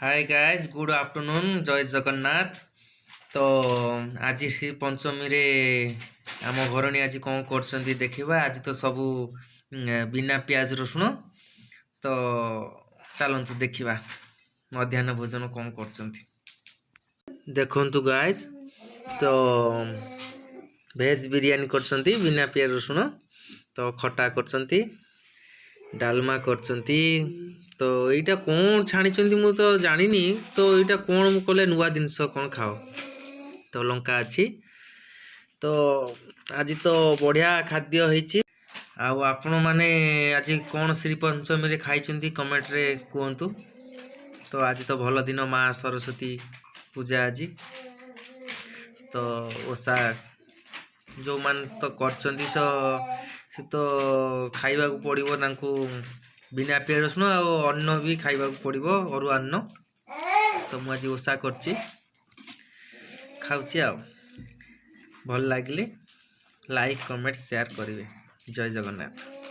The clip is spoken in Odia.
ହାଏ ଗାଇଜ୍, ଗୁଡ୍ ଆଫ୍ଟରନୁନ୍, ଜୟ ଜଗନ୍ନାଥ। ତ ଆଜି ଶ୍ରୀ ପଞ୍ଚମୀରେ ଆମ ଘରଣୀ ଆଜି କ'ଣ କରୁଛନ୍ତି ଦେଖିବା। ଆଜି ତ ସବୁ ବିନା ପିଆଜ ରସୁଣ। ତ ଚାଲନ୍ତୁ ଦେଖିବା ମଧ୍ୟାହ୍ନ ଭୋଜନ କ'ଣ କରୁଛନ୍ତି। ଦେଖନ୍ତୁ ଗାଇଜ୍, ତ ଭେଜ୍ ବିରିୟାନୀ କରୁଛନ୍ତି ବିନା ପିଆଜ ରସୁଣ। ତ ଖଟା କରୁଛନ୍ତି, ଡାଲମା କରୁଛନ୍ତି। ତ ଏଇଟା କ'ଣ ଛାଣିଛନ୍ତି ମୁଁ ତ ଜାଣିନି। ତ ଏଇଟା କ'ଣ ମୁଁ କହିଲେ ନୂଆ ଜିନିଷ କ'ଣ ଖାଅ। ତ ଲଙ୍କା ଅଛି। ତ ଆଜି ତ ବଢ଼ିଆ ଖାଦ୍ୟ ହେଇଛି। ଆଉ ଆପଣମାନେ ଆଜି କ'ଣ ଶ୍ରୀ ପଞ୍ଚମୀରେ ଖାଇଛନ୍ତି, କମେଣ୍ଟରେ କୁହନ୍ତୁ। ତ ଆଜି ତ ଭଲ ଦିନ, ମା ସରସ୍ୱତୀ ପୂଜା ଆଜି। ତ ଓଷା ଯେଉଁମାନେ ତ କରିଛନ୍ତି, ତ ସେ ତ ଖାଇବାକୁ ପଡ଼ିବ ତାଙ୍କୁ ବିନା ପିଆଜ ରସୁଣ ଆଉ ଅନ୍ନ ବି ଖାଇବାକୁ ପଡ଼ିବ, ଅରୁଆ ଅନ୍ନ। ତ ମୁଁ ଆଜି ଓଷା କରିଛି, ଖାଉଛି। ଆଉ ଭଲ ଲାଗିଲେ ଲାଇକ୍, କମେଣ୍ଟ, ସେୟାର କରିବେ। ଜୟ ଜଗନ୍ନାଥ।